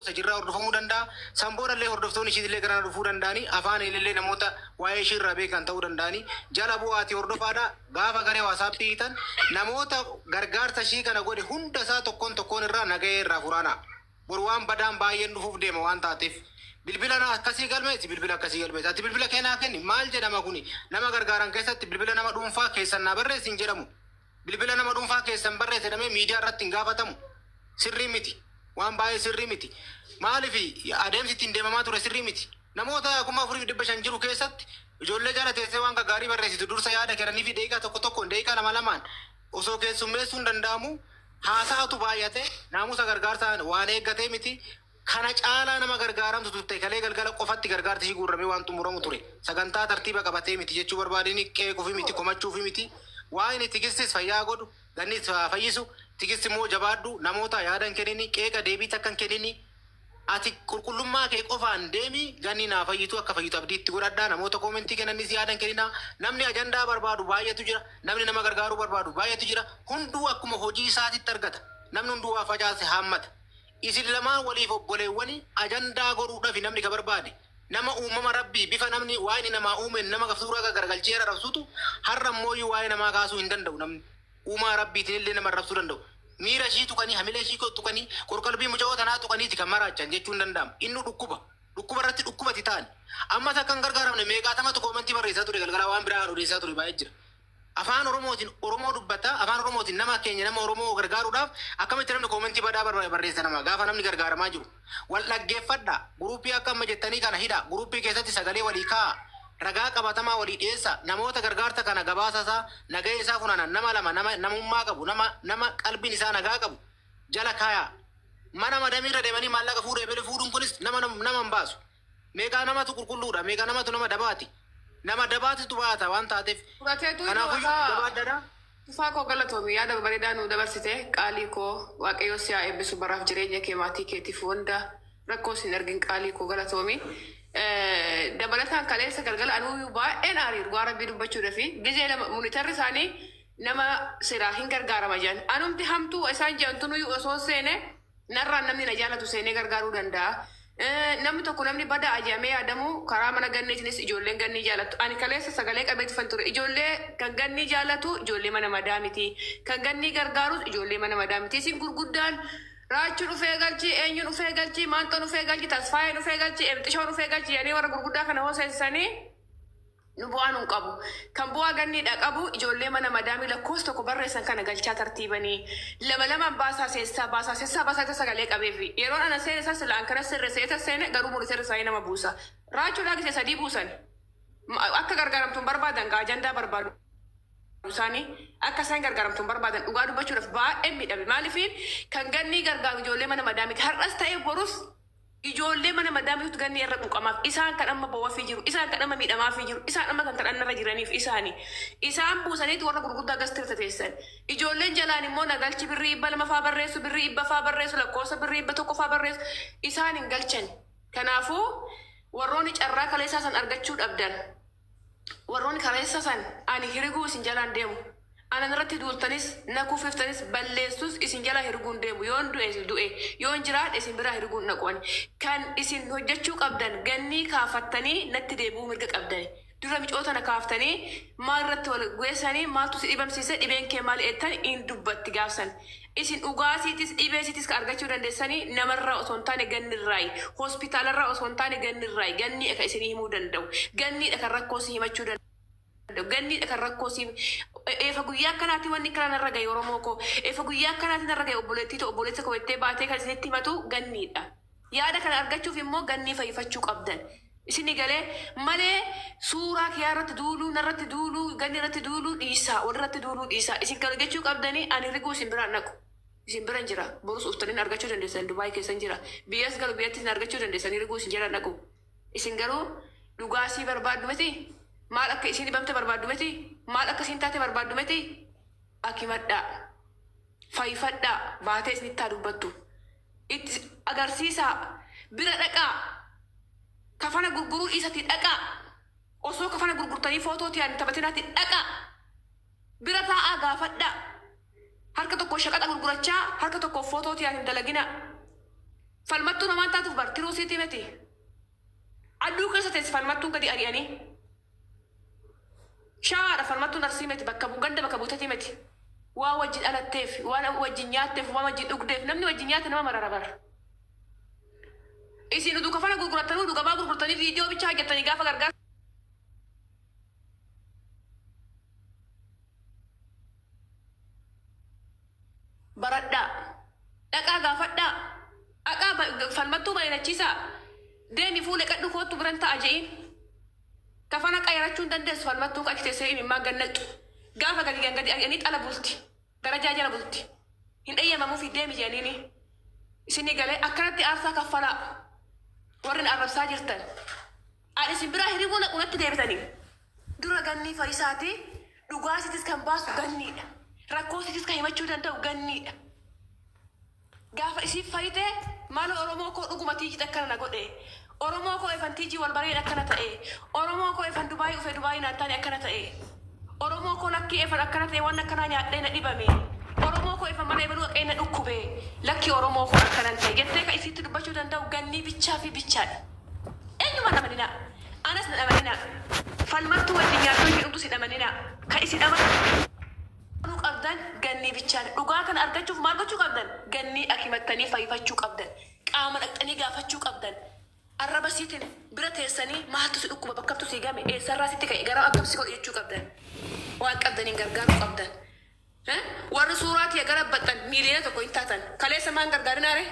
Jirraa hordofamuu danda'a. San boodallee hordoftoonni ishiitillee garana dhufuu danda'anii, afaan illee namoota waa'ee ishiirraa beekan ta'uu danda'anii, jala bu'aatii hordofaadha. Gaafa garee WhatsAppii hiitan, namoota gargaarsa ishii kana godhe hunda isaa tokkoon tokkoon irraa nagahee irraa furaana. Boru waan badaan baay'een dhufuuf deema waan taateef. Bilbila na akkasii galmeessi, bilbila akkasii galmeessi. Ati bilbila keenaa kenni, maal jedhama kuni? Nama gargaaran keessatti bilbila nama dhuunfaa keessan naa barreessi hin jedhamu. Bilbila nama dhuunfaa keessan barreesse jedhamee miidiyaa irratti hin gaafatamu. Sirrii miti. Waan baay'ee sirrii miti. Maaliif adeemsi ittiin deemamaa ture sirrii miti. Namoota 4500 jiru keessatti ijoollee jala teessee waan gaggaarii barreessitu dursa yaada kennanii fi daqiiqaa tokko tokkoon, daqiiqaa lama lamaan osoo keessummeessuun danda'amu, haasa'atu baay'ate, naamusa gargaarsaa waan eeggatee miti. Kana caalaa nama gargaaramtu turte, kalee galgala qofatti gargaarti ishii guurramee waan xumuramu ture. Sagantaa tartiiba qabatee miti jechuu barbaadini, qeequufi miti, komachuufi miti. Waa inni Tigistis fayyaa godhu, gannis fayyisu, Tigisti immoo jabaadhu, namoota yaadan kennini, qeeqa deebii takka hin kennini. Ati qulqullummaa kee qofaan deemi, ganni naa fayyitu, akka fayyitu abdiitti godhadhaa. Namoota koomentii kennanis yaadan kennina. Namni ajandaa barbaadu baay'eetu jira. Namni nama gargaaruu barbaadu baay'eetu jira. Hunduu akkuma hojii isaatitti argata. Namni hunduu waa facaase haammata. Isin lamaan waliif obboleewwani, ajandaa godhuudhaaf namni ka barbaade. Nama uumama Rabbii bifa namni waa inni namaa uumeen nama suuraa garagalchee arrabsutu, har'a immoo waa'ee namaa kaasuu hin danda'u namni. Uumaa Rabbiitiin illee nama arrabsuu danda'u. Miira ishii tuqanii, hamilee ishii tuqanii, qorqalbii mucaa tanaa tuqaniiti kan maraachan jechuun danda'ama. Inni dhukkuba. Dhukkuba irratti dhukkubati ta'ani. Ammas akka hin gargaaramne meeqaatamatu koomentii barreessaa ture, galgala waan biraa odeessaa ture baay'ee jira. Afaan Oromootiin Oromoo dubbata, afaan Oromootiin nama keenya, nama Oromoo gargaaruudhaaf akkamitti namni koomentii badaa barreessa nama gaafa namni gargaaramaa jiru? Wal dhaggeeffadha. Guruppii akka amma jettanii kana hidha. Guruppii keessatti sagalee walii kaa'a. Ragaa qabatamaa walii dhiyeessa. Namoota gargaarsa kana gabaasa isaa, nagahee isaa funaanan, nama lama, nama namummaa qabu, nama qalbiin isaa nagaa qabu jala kaayaa. Mana madamiirra deemanii maallaqa fuudhee bele fuudhuun kunis nama hin baasu. Meeqaa namatu qulqulluudha, meeqaa namatu nama dabaati. Nama dabaatitu baata waan taateef. Fudhateetu. Kanaafuu jabaadhaadha. Tufaa koo, galatoomi, yaada bareedaa nu dabarsite. Qaalii koo, Waaqayyo si haa eebbisu baraaf jireenya kee, maatii keetiif hunda rakkoo sin argin. Qaalii koo, galatoomi. Dabalataan kaleessa galgala anuu baay'een aarii, dhugaa Rabbii dubbachuudhaa fi gizee lama monitorri isaanii nama siraa hin gargaarama jedhan. Anumti hamtuu isaan jedhan tunuyyuu osoo seene narraan namni na jaalatu seenee gargaaruu danda'a. Namni tokko, namni badaa ajamee yaadamu, karaa mana ganniitinis ijoolleen gannii jaalatu. Ani kaleessa sagalee qabeetti fan ture. Ijoollee kan gannii jaalatu ijoollee mana madaa miti. Kan gannii gargaarus ijoollee mana madaa miti. Isin gurguddaan Raachuu dhufee galchi, eenyuun dhufee galchi, maantoon dhufee galchi, Tasfaayeen dhufee galchi, Emxishoon dhufee galchi jedhanii warra gurguddaa kana hooseessanii nu bu'aa nun qabu. Kan bu'aa ganniidha qabu ijoollee mana madaamii lakkoofsa tokko barreessan kana galchaa, tartiibanii lama lamaan baasaa seessaa, baasaa seessaa, baasaa isa sagalee qabeefi. Yeroon ana seene isa silaan kana sirreesse isa seene, garuu monitorri isaanii nama buusa. Raachuudhaa gisee sadii buusan. Akka gargaaramtuun barbaadan gaa, ajandaa barbaadu. Isaanii akka isaan gargaaramtuun barbaadan. Dhugaa dubbachuudhaaf baay'ee miidhame. Maaliif kan gannii gargaaru ijoollee mana madaamiti. Har'as ta'ee borus ijoollee mana madaamitu gannii irra quuqamaaf. Isaan kan amma bowwafii jiru, isaan kan amma miidhamaafii jiru, isaan amma kan kadhannarra jiraniif isaani. Isaan buusaniitu warra gurguddaa gastirta teessan. Ijoolleen jalaan immoo nagalchi birrii 200 faa barreessu, birrii 100 faa barreessu, lakkoofsa birrii 100 faa barreessu, isaan hin galchan. Kanaafuu warroonni carraa kaleessaa san argachuu dhabdan, warroonni kaleessa san, ani hiriguu isin jalaan deemu. Anan irratti duultanis, na kuffiftanis, balleessus, isin jala hiriguun deemu. Yoon du'e du'e, yoon jiraadhe isin biraa hiriguun dhaqu ani. Kan isin hojjechuu qabdan, gannii kaafattanii natti deebi'uu mirga qabdani. Dura micoota na kaaftanii maal irratti wal geessanii, maaltu si dhibamsiise, dhibeen kee maal jettan in dubbatti gaafsan. Isin dhugaasiitis dhibeesiitis kan argachuu dandeessanii namarraa osoo hin taane gannirraayi. Hospitaalarraa osoo hin taane gannirraayi. Ganniidha kan isinii himuu danda'u. Ganniidha kan rakkoo si himachuu danda'u. Ganniidha kan rakkoo si eefa guyyaa akkanaati wanni kana narra gahe, Oromoo koo. Eefa guyyaa akkanaati narra gahe, obboleettii ta'u, obboleessa koo jettee baatee kan isinitti himatu ganniidha. Yaada kana argachuuf immoo gannii fayyifachuu qabdan. Isinii galee malee suuraa kiyyaa irratti duuluu, narratti duuluu, ganni irratti duuluu dhiisaa, walirratti duuluu dhiisaa. Isin kan hojjechuu qabdanii, ani riguu isin biraan dhaqu. Isin biran jira. Borus uftaniin argachuu dandeessan, Dubaay keessan jira. Biyyas galu biyyatti isin argachuu dandeessanii, riguu isin jalaan dhaqu. Isin garuu dhugaasii barbaaddu miti. Maal akka isin dhibamte barbaaddu miti. Maal akka isin taate barbaaddu miti. Akimadhaa. Fayyifadhaa. Baatee isinitti haa dubbattu. Itti agarsiisaa. Bira dhaqaa. Kafana gurguruu dhiisati dhaqaa. Osoo kafana gurgurtanii footoo tiyaan taphatinaati dhaqaa. Bira taa'aa gaafadhaa. Harka tokko shaqaxa gurgurachaa, harka tokko footoo tiyaan hin dalagina. Falmattuu namaan taate. Tiruu siiti miti. Aduu keessa teessi falmattuun gadi ari'anii. Shawaadha falmattuun arsii miti bakka ganda bakka buutetii miti. Waan wajjin dhalatteef, waan wajjin nyaatteef, waan wajjin dhugdeef namni wajjin nyaate nama marara bara. Isin uduu kafana gurgurattanii uduu gabaa gurgurtanii viidiyoo bichaa hojjettanii gaafa gargaarsa. Baradhaa. Dhaqaa gaafadhaa. Dhaqaa falmattuu bareedachiisaa. Deemi fuula qadhu kootu biran ta'a je'iin. Kafana qayyarachuu hin dandeessu falmattuu achi teessee imimmaan gannaqxu. Gaafa gadi gadi ari'anii xala bulti. Darajaa jala bulti. Hin eeyyamamuufi deemi jedhaniini. Isinii galee akkanatti aarsaa kaffalaa. Warri na arrabsaa jirtan. Ani isin biraa hiribuu naqu natti deebitanii. Dura gannii fariisaati. Dhugaa sitis kan baasu ganniidha. Rakkoo sitis kan himachuu danda'u ganniidha. Gaafa isiif fayyite maal Oromoo koo dhuguma tiijii akkana na godhe. Oromoo koo efan tiijii wal bareen akkana ta'e. Oromoo koo efan Dubaayii dhufe Dubaayii naan taane akkana ta'e. Oromoo koo lakkii efan akkana ta'e waan akkanaa nyaadhee na dhibame. Oromoo koo efan mana ebaluu dhaqee na dhukkube. Lakkii Oromoo koo akkanan ta'e jettee kan isitti dubbachuu danda'u gannii bichaa fi bichaadha. Eenyuma namanina? Anas na dhamanina. Falmattuu wajjin nyaattoo ishee dhugdu si dhamanina. Kan isin amanuu qabdan gannii bichaadha. Dhugaa kana argachuuf maal gochuu qabdan? Gannii akimattanii fayyifachuu qabdan. Qaama dhaqxanii gaafachuu qabdan. Arraba siitiin bira teessanii maaltu si dhukkuba bakkamtu si game eessarraa sitti ka'e gara akkam si godhe jechuu qabdan. Waan qabdaniin gargaaruu qabdan. Warri suuraa tiyya gara baxxan miiliyoona tokko hin taatan. Kaleessa maan gargaarinaare?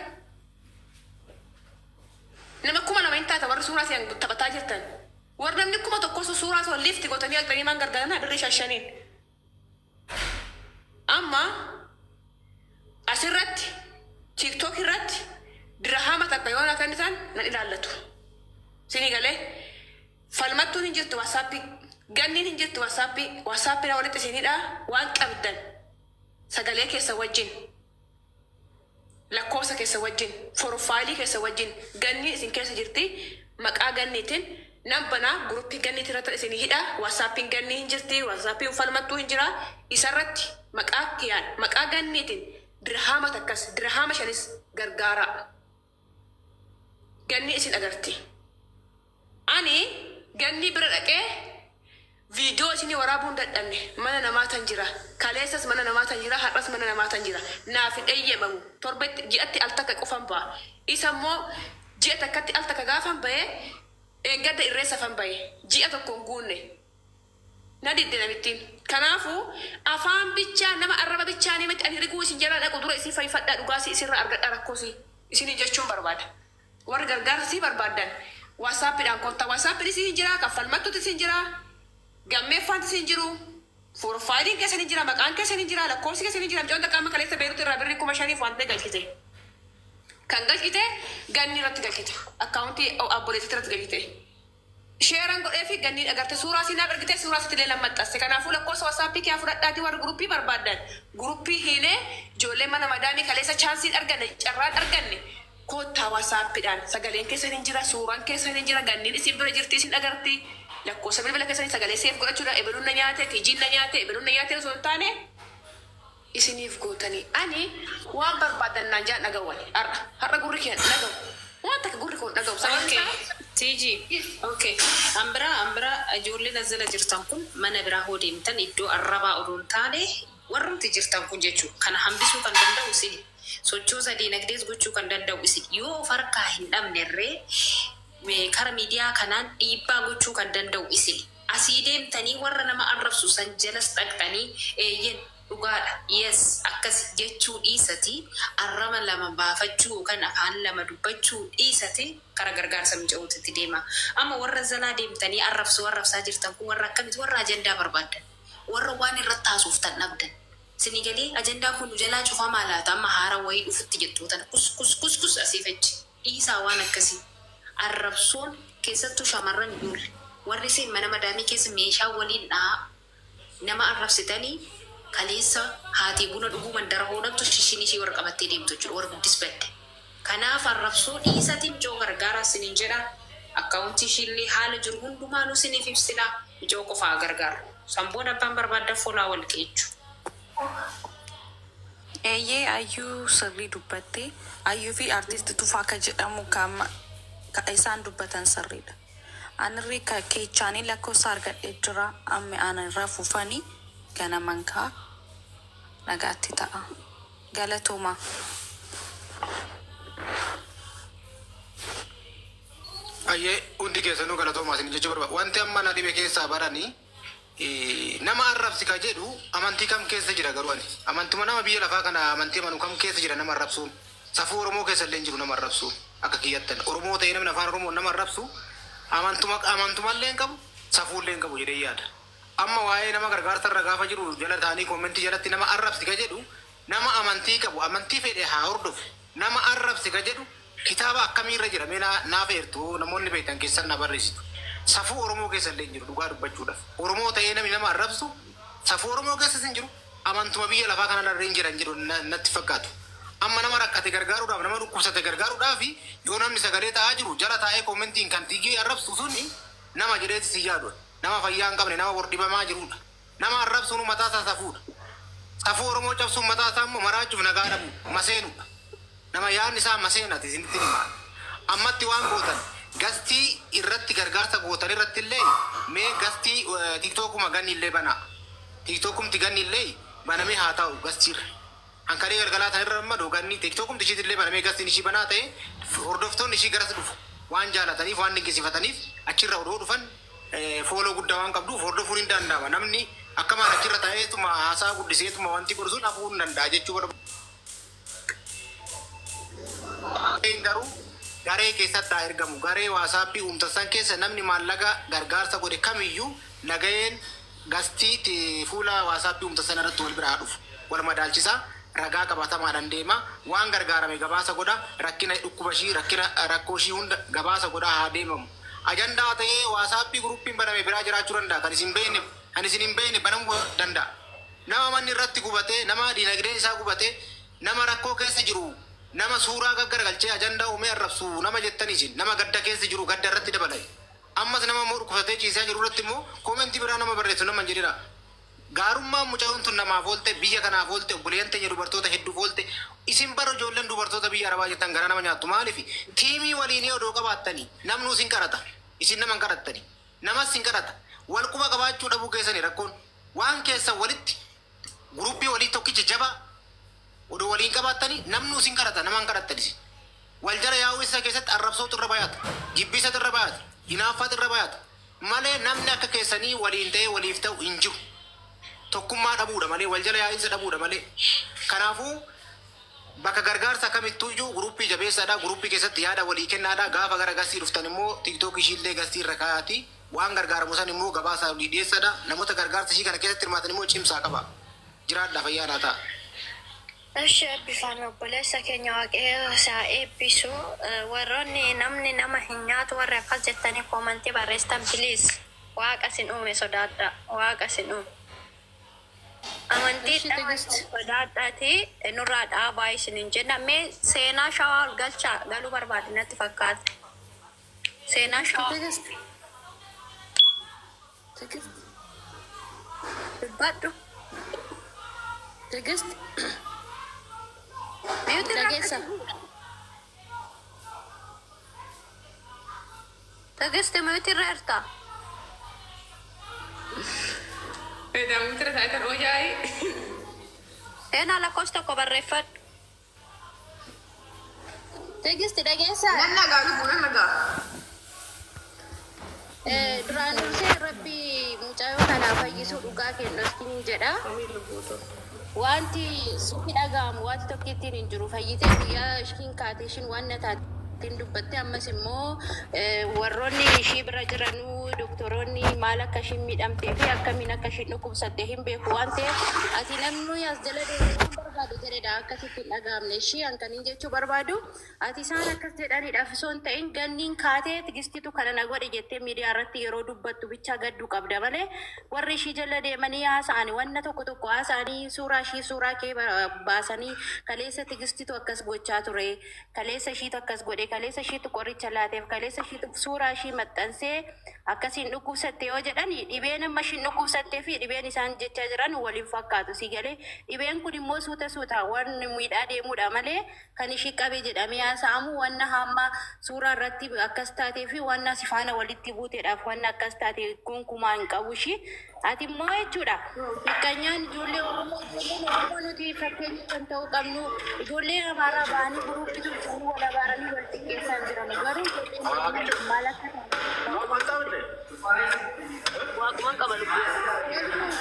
Nama 2000 hin taatan warri suuraa siyan taphataa jirtan. Warri namni 1000 suuraa osoo liifti gootanii haqxanii maan gargaarinaa birrii shashaniin. Amma asirratti TikTok irratti dirhama takka yoo naa kennitan nan ilaallatu. Sinii galee falmattuun hin jirtu WhatsAppii ganniin hin jirtu WhatsAppii WhatsAppii walitti isinidha waan qabdan sagalee keessa wajjin lakkoofsa keessa wajjin profaayilii keessa wajjin ganni isin keessa jirti maqaa ganniitiin nan banaa guruppii ganniitiin irratti isin hidha WhatsAppiin ganni hin jirti WhatsAppiin falmattuu hin jira isarratti maqaa kiyaan maqaa ganniitiin dirhama takkas dirhama shanis gargaaraa. Ganni isin agarti. Ani ganni bira dhaqee viidiyoo isinii waraabuun dadhabne mana namaa tan jira. Kaleessas mana namaa tan jira. Har'as mana namaa tan jira. Naaf hin eeyyamamu. Torbetti ji'atti al takka qofan ba'a. Isa immoo ji'a takkatti al takka gaafan ba'ee eeggadda irreessafan ba'e. Ji'a tokko hin guunne. Na didde namittiin. Kanaafuu afaan bichaa nama arraba bichaa ni miti ani riguu isin jalaa dhaqu dura isin fayyifadhaa dhugaasii isinirraa argadhaa rakkoosi isinii jechuun barbaada. Warri gargaarsa si barbaadan WhatsAppiidhaan kottaa WhatsAppiin isin jira kaffalmattuutu isin jira gammeeffaan isin jiru profaayiliin keessan hin jira maqaan keessan hin jira lakkoofsi keessan hin jira mucaan takka amma kaleessa Beeruut irraa birrii 5000 waan ta'e galchite. Kan galchite ganni irratti galchite akkaawuntii obboleettii irratti galchite. Sheeran godhee fi ganni agarte suuraa siinaa argite suuraa sitti illee lammaxxasse kanaafuu lakkoofsa WhatsAppii kee fudhadhaatii warri guruppii barbaadan guruppii hiinee ijoollee mana madaamii kaleessa chaansiin arganne carraan arganne. Kottaa WhatsAppiidhaan sagaleen keessan hin jira suuraan keessan hin jira ganniin isin bira jirti isin agarti lakkoofsa bilbila keessanii sagalee seef godhachuudha ebeluun na nyaate tiijiin na nyaate ebeluun na nyaate osoo hin taane isiniif gootanii ani waan barbaadan naan jaan dhagawwan har'a har'a gurri kee dhagawu waan takka gurri koo dhagawu sababni Okay. isaa Tiji. Okay. Ambira ijoolleen as jala jirtan kun mana biraa hoo deemtan iddoo arrabaa odoo hin taane warrumti jirtan kun jechuudha. Kana hambisuu kan danda'u isin. Sochoosa diinagdees gochuu kan danda'u isin. Yoo of harkaa hin dhabne irree kara miidiyaa kanaan dhiibbaa gochuu kan danda'u isin. Asii deemtanii warra nama arrabsu san jalas dhaqxanii eeyyen dhugaadha. Yes akkas jechuu dhiisati arraba lama baafachuu yookaan afaan lama dubbachuu dhiisati kara gargaarsa miica'uutitti deema. Amma warra zalaa deemtanii arrabsuu arrabsaa jirtan kun warra akkamitti warra ajandaa barbaadan warra waan irratti haasoftan dhabdan. Isinii galee ajandaa kun nu jalaa cufamaa laata amma haara wayii dhufutti jettu tana kus kus kus kus asii fachi dhiisaa waan akkasii. Arrabsoon keessattuu shamarran ijoollee warri isin mana madaamii keessa meeshaa waliin dhahaa nama arrabsitanii kaleessa haati buna dhuguu mandara hoodhattu shishinii ishii warra qabattee deemtu jechuudha warra guddis badde. Kanaaf arrabsoo dhiisatiin ijoo gargaaraa isiniin jedha. Akkaawuntii ishiillee haala jiru hundumaanuu isiniif ibsina ijoo qofaa gargaaru. Samboon abbaan barbaadda folaa wal qeechu. Eeyyee ayyuu sirrii dubbatte ayyuu fi artisti Tufaa kan jedhamu kan Isaan dubbatan sirriidha. Anirri keechaanii lakkoofsa argadhee jira. Amma ana irraa fuufanii ganaman kaa nagaatti ta'a. Galatooma. Ayyee, hundi keessanuu galatoomaa isin jechuu barbaada. Wanti amma na dhibe keessaa baranii nama arrabsi ka jedhu amantii kam keessa jira garuu ani? Amantuma nama biyya lafaa kana amantii amanu kam keessa jira nama arrabsuun? Safuu Oromoo keessa illee hin jiru nama arrabsuun akka kiyyattan. Oromoo ta'ee namni afaan Oromoo nama arrabsu amantuma amantumallee hin qabu, safuullee hin qabu jedhee yaada. Amma waa'ee nama gargaarsa irra gaafa jiru jala ta'anii comment jalatti nama arrabsi ka jedhu, nama amantii qabu, amantii fedhe haa hordofu. Nama arrabsi ka jedhu kitaaba akkamiirra jira? Mee naaf eertu, namoonni beektan keessan na barreessitu. Safuu Oromoo keessa illee hin jiru dhugaa dubbachuudhaaf. Oromoo ta'ee namni nama arrabsu safuu Oromoo keessas hin jiru. Amantuma biyya lafaa kana irra hin jiran jedhu natti fakkaatu. Amma nama rakkate gargaaruudhaaf, nama dhukkubsate gargaaruudhaaf yoo namni sagalee ta'aa jiru jala taa'ee commentiin kan tiigee arrabsu suni nama jedheeti si yaadu. Nama fayyaa hin qabne, nama bor dhibamaa jirudha. Nama arrabsuun mataa isaa safuudha. Safuu Oromoo cabsuun mataa isaa immoo maraachuuf nagaa dhabu maseenudha. Nama yaadni isaa maseenati isinitti hima. Ammatti waan gootan guest irratti gargaarsa gootan irratti illee mee guest TikTokuma ganni illee banaa. TikTokumti ganni illee banamee haa ta'u guestiirra. Hankaree galgalaa tan irra amma ganni TikTokumti ishiitti illee banamee guestiin ishii banaa ta'e, hordoftoonni ishii garas dhufu. Waan jaalataniif, waan dinqisiifataniif achirra odoo dhufan, follow guddaa waan qabduuf hordofuun hin danda'ama. Namni akkamaan achirra taa'eetuma haasaa guddiseetuma wanti godhu sun hafuu hin danda'a jechuu barbaada. Garuu garee keessatti haa ergamu. Garee WhatsApp uumtasan keessa namni maallaqa gargaarsa godhe kamiyyuu nagaheen guest fuula WhatsApp uumtasan irratti wal bira haa dhufu. Wal madaalchisaa, ragaa qabatamaadhaan deema. Waan gargaarame gabaasa godha. Rakkina dhukkuba ishii, rakkina rakkoo ishii hunda gabaasa godha haa deemamu. Ajandaa ta'ee WhatsApp groupiin baname biraa jiraachuu danda'a. Kan isin hin beekne banamuu danda'a. Nama manni irratti gubatee, nama dinagdeen isaa gubatee, nama rakkoo keessa jiru, nama suuraa gaggaragalchee ajandaa uumee arrabsu nama jettanii isin nama gadda keessa jiru gadda irratti dabalai. Ammas nama immoo dhukkubsatee ciisaa jiru irratti immoo comment biraa nama barreessu nama hin jedhina. Gaarummaan mucayyoon tun namaaf oolte, biyya kanaaf oolte, obboleeyyan teenya dubartoota hedduuf oolte. Isin bara ijoolleen dubartoota biyya arabaa jirtan garaa nama nyaattu. Maaliif team waliinii odoo qabaattanii namnuu isin kadhata, isin nama hin kadhattani, namas hin kadhata. Wal quba qabaachuu dhabuu keessanii rakkoon. Waan keessan walitti group walii tokkicha jabaa odoo waliin qabaattanii namnuu isin kadhata, nama hin kadhattani isin. Wal jala yaa'uu isa keessatti arrabsootu irra baay'ata, jibbisatu irra baay'ata, hinaaffaatu irra baay'ata. Malee namni akka keessanii waliin ta'ee waliif ta'u hin jiru. Tokkummaa dhabuudha malee, wal jala yaa'insa dhabuudha malee. Kanaafuu bakka gargaarsa kamittuuyyuu group jabeessaadha. Group keessatti yaada walii kennaadha. Gaafa gara guest dhuftan immoo TikTok ishiillee guest irra kaayaati. Waan gargaaramu san immoo gabaasa walii dhiyeessaadha. Namoota gargaarsa ishii kana keessatti hirmaatan immoo cimsaa qaba. Jiraadha, fayyaadhaa ta'a. Ishi, eebbifame obboleessa keenya, Waaqayyo isaa eebbisu. Warroonni namni nama hin nyaatu warri akkas jettanii comment barreessitan, please, Waaqa sin uume sodaadha. Waaqa sin uume. Amantii Ishi, Tigist. sodaadhaati nurraa dhaabaa isin hin jenna. Mee seenaa shawaa ol galchaa, galuu barbaade natti fakkaata. Seenaa shawaa. Tigist. Tigist. Dubbadhu. Tigist. Mute irraa. Dhageessa. Tigist, mute irra jirta. Daawwitira taayitan ooyyaa'ee. Seenaa, lakkoofsa 1 barreeffadhu. Tigist, dhageessa. Nan nagaa, lubbuu, nan nagaa. Duraan dursee Rabbi mucayyoo kanaa fayyisuu dhugaa kennu jedha. Wanti sitti dhaga'amu wanti tokko ittiin hin jiru. Fayyitee guyyaa ishiin kaatee ishiin waan na taateen dubbatte, ammas immoo warroonni ishii bira jiranuu doktoroonni maal akka ishiin miidhamtee fi akkamiin akka ishiin dhukkubsatte hin beeku waan ta'eef, ati namni as jala deemee waan barbaadu jedhedha akkasitti hin dhaga'amne. Ishii hankaniin jechuu barbaadu, ati isaan akkas jedhaniidhaaf osoo hin ta'in, ganniin kaatee Tigistitu kana na godhe jettee miidiyaa irratti yeroo dubbattu bichaa gadduu qabda malee, warri ishii jala deemanii haasa'anii wanna tokko tokko haasa'anii suuraa ishii suuraa kee baasanii kaleessa Tigistitu akkas gochaa ture, kaleessa ishiitu akkas godhe, kaleessa ishiitu qoricha laateef, kaleessa ishiitu suuraa ishii maxxansee akkasiin dhukkubsatte yoo jedhani, dhibeen amma ishiin dhukkubsattee fi dhibeen isaan jechaa jiran waliin fakkaatu. Si galee? Dhibeen kun immoo suuta Suuta suuta waan miidhaa deemudha malee kan ishii qabee jedhamee haasa'amu wanna hamma suuraa irratti akkas taatee fi wanna si faana walitti buuteedhaaf wanna akkas taate gonkumaa hin qabu ishii. Ati immoo jechuudha. Miqqanyaan ijoollee Oromoo, ijoolleen Oromoo nuti fakkeenya kan ta'uu qabnu, ijoollee Amaaraa ba'anii guruuppii tolchanii wal abaaranii wal xiqqeessaa jiran, garuu ijoolleen Oromoo maal akka ta'an. Waaquma qaba lubbuu.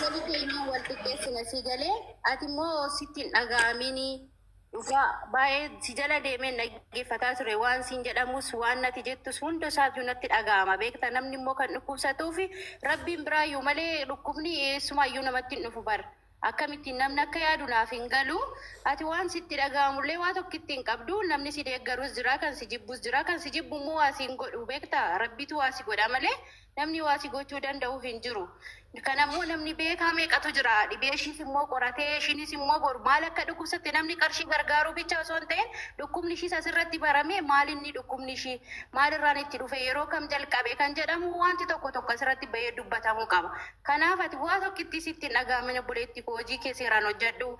Walii keenya wal xiqqeessina si galee, ati immoo sitti hin dhaga'amini. Dhugaa baay'ee si jala deemeen dhaggeeffataa ture, waan siin jedhamus waan nati jettus hunda isaatu natti dhaga'ama, beekta. Namni immoo kan dhukkubsatuu fi rabbiin biraayyuu malee dhukkubni eessumaayyuu namatti hin dhufu bara. Akkamittiin namni akka yaadu naaf hin galu. Ati waan sitti dhaga'amullee waa tokkitti hin qabdu. Namni si deeggarus jira, kan si jibbus jira. Kan si jibbu immoo waa si hin godhu, beekta. Rabbitu waa si godha malee namni waa si gochuu danda'u hin jiru. Kanammoo namni beekaa meeqatu jira. Dhibee ishiis immoo qoratee, ishiinis immoo boru maal akka dhukkubsatte, namni qarshii gargaaruu bicha osoo hin ta'in, dhukkubni ishiis asirratti barame, maal inni dhukkubni ishii, maalirraan itti dhufe, yeroo kam jalqabe kan jedhamu, wanti tokko tokko asirratti bahee dubbatamuu qaba. Kanaaf ati waa tokkitti sitti hin dhaga'amin, obboleetti koo, hojii kee seeraan hojjedhu.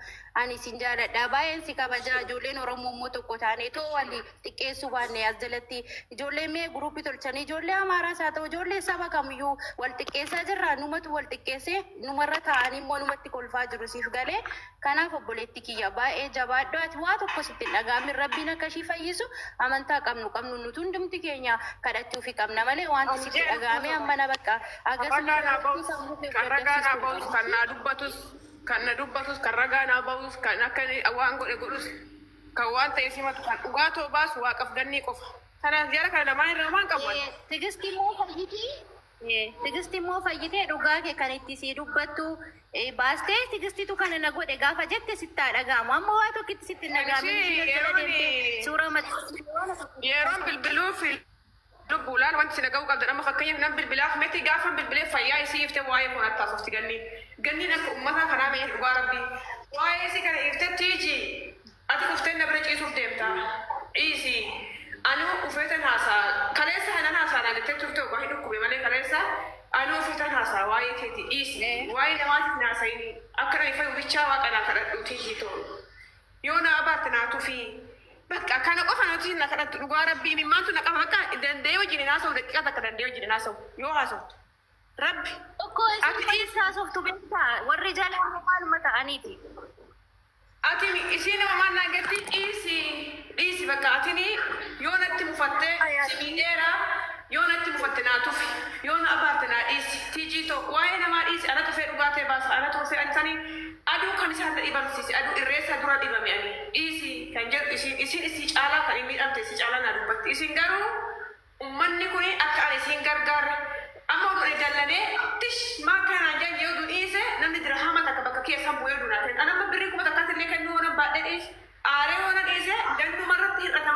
Ani sin jaaladha, baay'een si kabajaa. Ijoolleen Oromoo immoo tokko taanee too wali xiqqeessuu baanne, as jalatti ijoollee mee guruupii tolchanii, ijoollee Amaaraas haa ta'u ijoollee saba kamiyyuu wal xiqqeessaa jirra. Numatu wal xiqqeessee numarra taa'anii immoo numatti kolfaa jiru, siif galee. Kanaaf obboleetti kiyya, baay'ee jabaadhu. Ati waa tokko sitti hin dhaga'amin. Rabbiin akka ishii fayyisu amantaa qabnu qabnu nuti hundumti keenya kadhachuufi qabna malee wanti sitti dhaga'ame amma na bakka Ragaa naa ba'us, kan ragaa naa ba'us, kan naa dubbatus, kan na dubbatus, kan ragaa naa ba'us, kan akka inni waan godhe godhus, kan waan ta'e simatu, kan dhugaa ta'u baasu waaqaf gannii qofa. Kanaaf jara kana lamaan irraa waan qabu. Tigisti immoo fayyitee, Tigisti immoo fayyitee dhugaa kee kan itti sii dubbattu baastee, tigistitu kana na godhe gaafa jette sittaa dhaga'amu. Amma waa tokkitti sitti hin dhaga'amin. Ishii jala yeroon deemtee suuraa maxxansituu. Yeroon bilbiluu fi lubbuudhaan wanti si dhaga'uu qabdan, amma fakkeenyaaf nan bilbilaaf miti, gaafa bilbilee fayyaa isii iftee waa'ee koo natti haasofti ganniin. Ganniin akka uummataa kanaa mee dhugaa rabbii. Waa'ee isii kana iftee, tiiji ati dhuftee na bira ciisuuf deemta. Dhiisi. Anuu ufeetan haasaa, kaleessa kanan haasaa naan jettee turte, ogaa hin dhukkube malee kaleessa anuu ufeetan haasaa waa'ee keeti, dhiisi. Waa'ee namaatiif naasayini akka nami fayyuu bichaa waaqa naa kadhadhu, tiiji ta'u. Yoo na abaarte naa tufi. Bakka kana qofa nuti na kadhattu, dhugaa rabbii mimmaantu na qaba, bakka danda'ee wajjin hin haasa'u, daqiiqaa takka danda'ee wajjin hin haasa'u yoo haasa'u. Rabbi. Tokko isin walitti haasoftu, beektaa, warri jala immoo maaluma ta'aniiti. Ati isiin nama maal naan jetti, dhiisi dhiisi, bakka atini yoo natti mufatte si miidheera, yoo natti mufatte naa tufi, yoo na abaarte naa dhiisi, tiijii ta'u waa'ee namaa dhiisi, anatu fee dhugaa ta'e baasa, anatu fee ani sanii aduu kan isaan na dhibamsiise, aduu irreessa dura dhibame ani dhiisi kan jedhu, isiin isii caalaa kan hin miidhamte, isii caalaa naa dubbatti. Isin garuu ummanni kuni akka ani isiin gargaarre amma oduu ani dallanee tish maa kanaan jaan yoo dhiise, namni dirhama takka bakka keessan bu'ee dunaa kenna. Anamma birrii 1000 illee kennuu waan baadhee dhiise, aaree waan dhiise, ganduma irratti hir'ata.